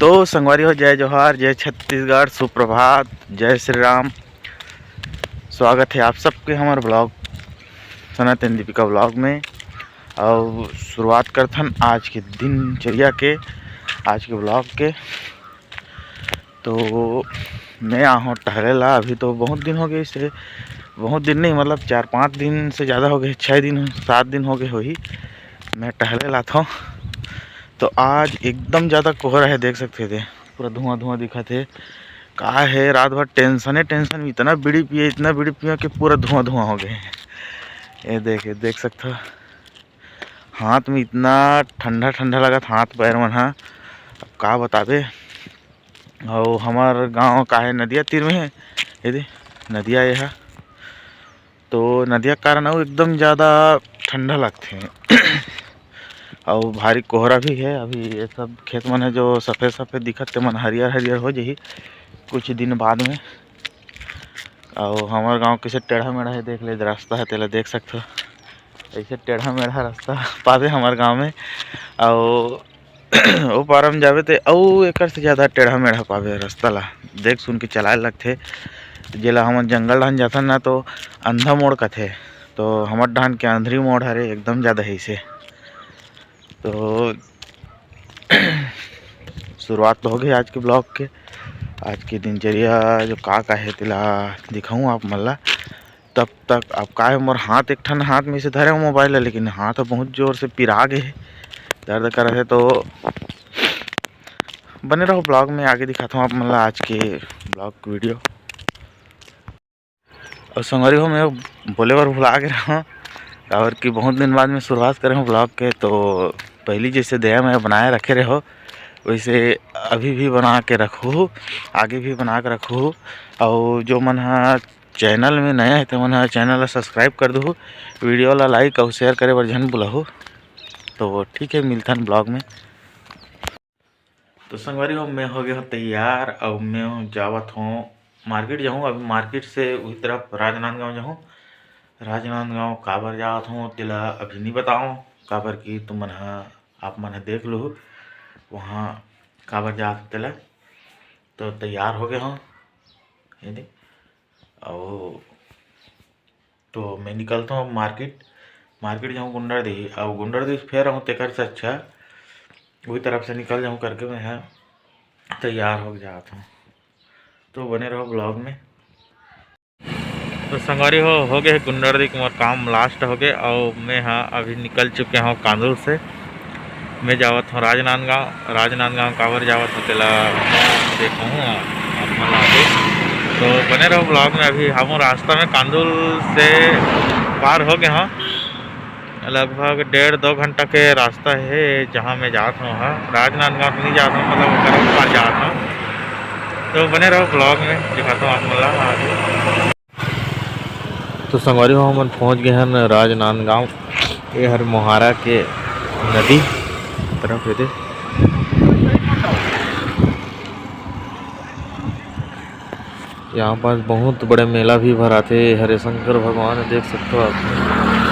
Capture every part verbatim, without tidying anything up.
तो संगवारी हो, जय जोहार, जय छत्तीसगढ़, सुप्रभात, जय श्री राम। स्वागत है आप सबके हमारे ब्लॉग, सनातन दीपिका ब्लॉग में। और शुरुआत करथन आज के दिनचर्या के, आज के ब्लॉग के। तो मैं आहूँ टहले ला। अभी तो बहुत दिन हो गए से, बहुत दिन नहीं, मतलब चार पाँच दिन से ज़्यादा हो गए, छः दिन, सात दिन हो गए होही, मैं टहले ला था। तो आज एकदम ज़्यादा कोहरा है, देख सकते थे, पूरा धुआं धुआं दिखा थे। का है, रात भर टेंशने टेंशन में इतना बीड़ी पिए, इतना बीड़ी पिए कि पूरा धुआं धुआं हो गए। ये देख, ये देख सकते हो, हाथ में इतना ठंडा ठंडा लगत, हाथ पैर मन हा, अब का बताबे। और हमार गांव का है, नदिया तीर में है, ये दे, नदिया ये है। तो नदिया के कारण अउ एकदम ज़्यादा ठंडा लगथे। और भारी कोहरा भी है। अभी ये सब खेत मन है जो सफ़ेद सफ़ेद दिखत, ते मन हरियर हरियर हो जाही कुछ दिन बाद में। और हमार गांव कैसे टेढ़ा मेढ़ा है, देख ले, रास्ता है, तेला देख सकथो, ऐसे टेढ़ा मेढ़ा रास्ता पावे हमार गांव में। और ओ पार में जाबे ते अउ एकर से ज़्यादा टेढ़ा मेढ़ा पाबे रस्ता ला। देख सुन के चलाए लगथे, जेला हमन जंगल डहन जाथन ना तो अंधा मोड़ कथे, तो हमर डहन के अंधरी मोड़ हरे एकदम ज़्यादा है इसे। तो शुरुआत तो हो गई आज के ब्लॉग के। आज के दिनचर्या जो का का है तेला दिखाऊँ आप मन ला। तब तक अब का है, मोर हाथ, एक ठन हाथ में से धरे हूँ मोबाइल ला, लेकिन हाथ ह बहुत जोर से पिरा गे हे, दर्द करत हे। तो बने रहो ब्लॉग में, आगे दिखाता हूँ आप मन ला आज के ब्लॉग वीडियो। और संगवारी हो, मैं बोले बर भुला गे रहा हूँ, काबर कि बहुत दिन बाद में शुरुआत करे हूँ ब्लॉग के। तो पहली जैसे दया मैं बनाए रखे रहो, वैसे अभी भी बना के रखू, आगे भी बना के रखू। और जो मन हा चैनल में नया है, तो मन हा चैनल ला सब्सक्राइब कर दू, वीडियो ला लाइक और शेयर करे बर झन भुलाहू। तो ठीक है, मिलथन ब्लॉग में। तो संगवारी हो, मैं हो गया हूँ तैयार, अब मैं जावत हूँ मार्केट जाऊँ। अभी मार्केट से वही तरफ राजनांदगांव जाऊँ। राजनांदगांव काबर जावत हूँ, तेला अभी नहीं बताऊँ, काबर कि तुमन हा, आप मन हा देख लो वहाँ काबर जावत हूँ तेला। तो तैयार हो गया हूँ, ये दे। और तो मैं निकलता हूँ अब मार्केट, मार्केट जाऊँ गुंडरदेही, अब गुंडरदेही फिर आऊँ, तेकर से अच्छा वही तरफ से निकल जाऊँ करके मैं यहाँ तैयार हो जाता हूँ। तो बने रहो ब्लॉग में। तो संगवारी हो, हो गए गुंडरदेही के मोर काम लास्ट हो गए, और मैं हाँ अभी निकल चुके हूँ कांदूल से। मैं जावत हूँ राजनांदगांव। राजनांदगांव काबर जावत हूँ तेला देखहूँ आप मन ला आगे। तो बने रहो ब्लॉग में। अभी हम रास्ता में कांदूल से पार हो गए हूँ, लगभग डेढ़ दो घंटा के रास्ता है जहाँ मैं जात हूँ। हाँ, राजनांदगांव तो नहीं जात हूँ, मतलब ओकर पार जात हूँ। तो बने रहो ब्लॉग में, दिखाता हूँ आप मन ला आगे। तो संगवारी हो, हमन पहुंच गए हन राजनांदगांव। ये हर मोहारा के नदी तरफ हे दे। यहाँ पास बहुत बड़े मेला भी भराथे। हरे शंकर भगवान देख सकते हो आप।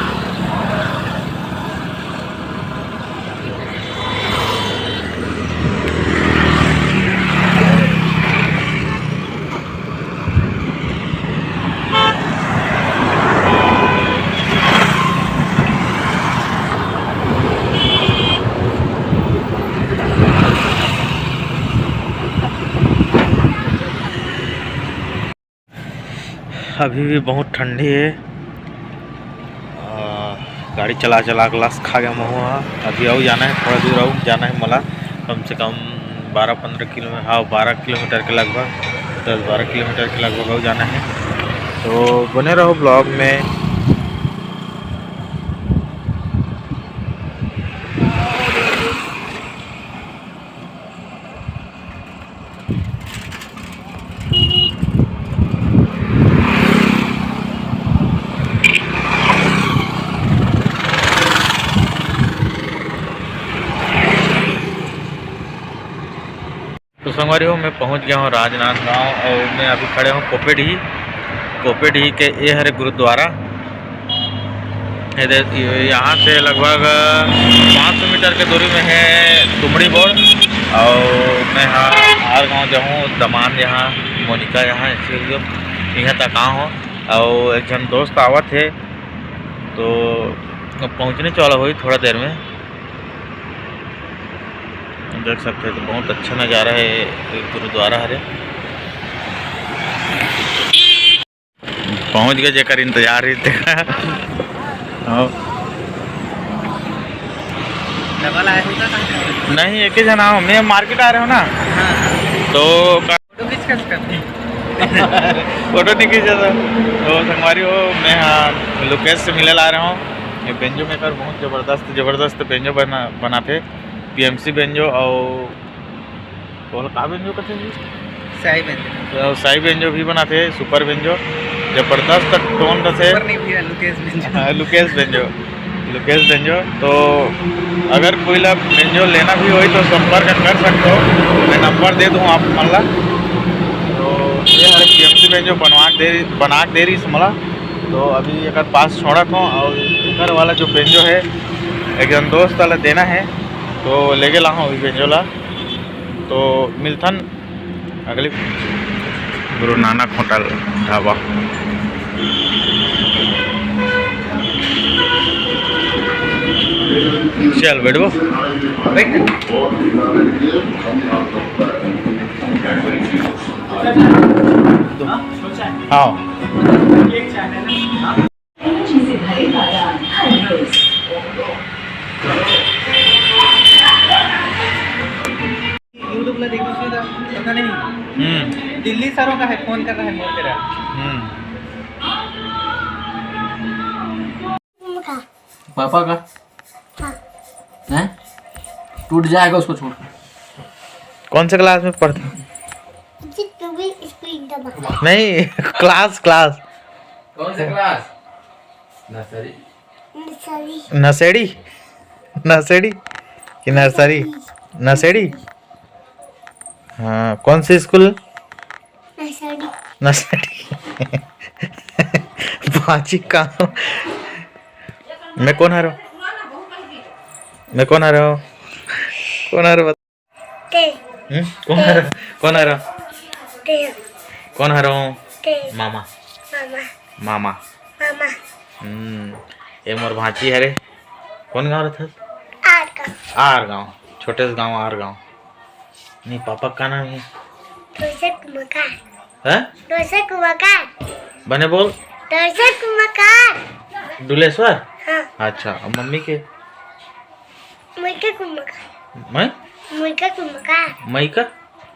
अभी भी बहुत ठंडी है। आ, गाड़ी चला चला के लस खा गया महू हा। अभी अउ जाना है, थोड़ा दूर अउ जाना है मोला, कम से कम बारह पंद्रह किलोमीटर, हाँ, बारह किलोमीटर के लगभग, दस बारह किलोमीटर के लगभग अउ जाना है। तो बने रहो ब्लॉग में। तो संगवारी हो, मैं पहुंच गया हूं राजनांदगांव और मैं अभी खड़े हूं कोपेडीह। कोपेडीह के ये हरे गुरुद्वारा। ये दे-, यहाँ से लगभग पाँच सौ मीटर के दूरी में है तुमड़ी बोड़। और मैं ह आर गाँव जाहूँ, दमान यहाँ, मोनिका यहाँ, इसी लिए यहाँ तक आए हों। और एक झन दोस्त आवत हे, तो अब पहुँचने वाला होही थोड़ा देर में। देख सकते हैं, तो बहुत अच्छा नज़ारा है गुरुद्वारा हरे। पहुँच गए, जेकर इंतजार रही थे। हाँ। डबल आए हो का? नहीं, एक ही जना हो। मैं मार्केट आ रहे हो ना, हाँ। तो का- फोटो खींच कर सकते हैं। फोटो नहीं खींचा था। तो संगवारी हो, मैं हाँ लुकेश से मिले ला रहा हूँ। ये बेंजो मेकर बहुत जबरदस्त, जबरदस्त बेंजो बना, बनाथे। पीएमसी बेंजो और ओला का बेंजो कथे जी? साई बेंजो। तो साई बेंजो भी बनाथे, सुपर बेंजो, जबरदस्त टोन रथे। सुपर नहीं भैया, लुकेश बेंजो। हाँ, लुकेश बेंजो, लुकेश बेंजो। तो अगर कोई ला बेंजो लेना भी होही तो संपर्क कर सकते हो, मैं नंबर दे दूँ आप मन ला। तो ये हरे पीएमसी बेंजो बनवा के दे, बना के दे रही मोला। तो अभी एकर पास छोड़त हों और एकर वाला जो बेंजो है, एक जन दोस्त वाला देना है, तो लेके ला हूँ अभी बेंजो ला। तो मिलथन अगले गुरु नानक होटल ढाबा। चल बैठबो। हाँ। से भरे बादाम हर रोज। YouTube ला देखो सीधा, पता नहीं। हम्म। दिल्ली सरों का है, फोन कर रहा है, मोर करा। हम्म। पापा का? हाँ। हैं? टूट जाएगा, उसको छोड़। कौन से क्लास में पढ़ते? जी, तू भी इसको एकदम। नहीं, क्लास, क्लास। कौन से क्लास? नर्सरी। नर्सरी। नशेड़ी? नशेड़ी कि नर्सरी? नशेड़ी। हाँ, कौन से स्कूल? नर्सरी। नर्सरी। पाँची का। मैं कौन हरो? मैं कौन हरो? कौन हरो? ते। हम्म? कौन हरो? कौन हरो? ते। कौन हरो? ते। मामा। मामा। मामा। मामा। हम्म, ये मोर भांची हरे। कौन गाँव रहता? आर गाँव। आर गाँव, छोटे से गाँव आर गाँव। नहीं, पापा का नाम है? डोसे कुमकार। हैं? डोसे कुमकार। बने बोल। डोसे कुमकार। डुलेश्वर? हाँ। अच्छा, और मम्मी के? मुइका कुमकार। मैं? मुइका कुमकार। मइका?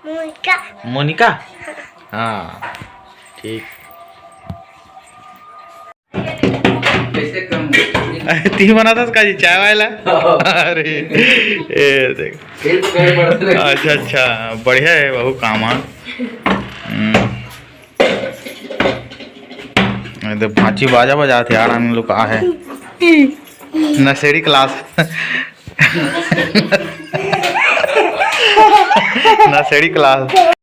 मुइका। मोनिका? हाँ। हाँ, ठीक। कैसे कम? ती बनाथस का जी चाय वाला? हाँ। अरे, ए देख। ये तो कहीं पड़ता नहीं। अच्छा, अच्छा, बढ़िया है, बहुत काम आ। हम्म। ये तो भांची बाजा बजात हे यार, हम लोग का है। नशेड़ी क्लास। नशेड़ी क्लास।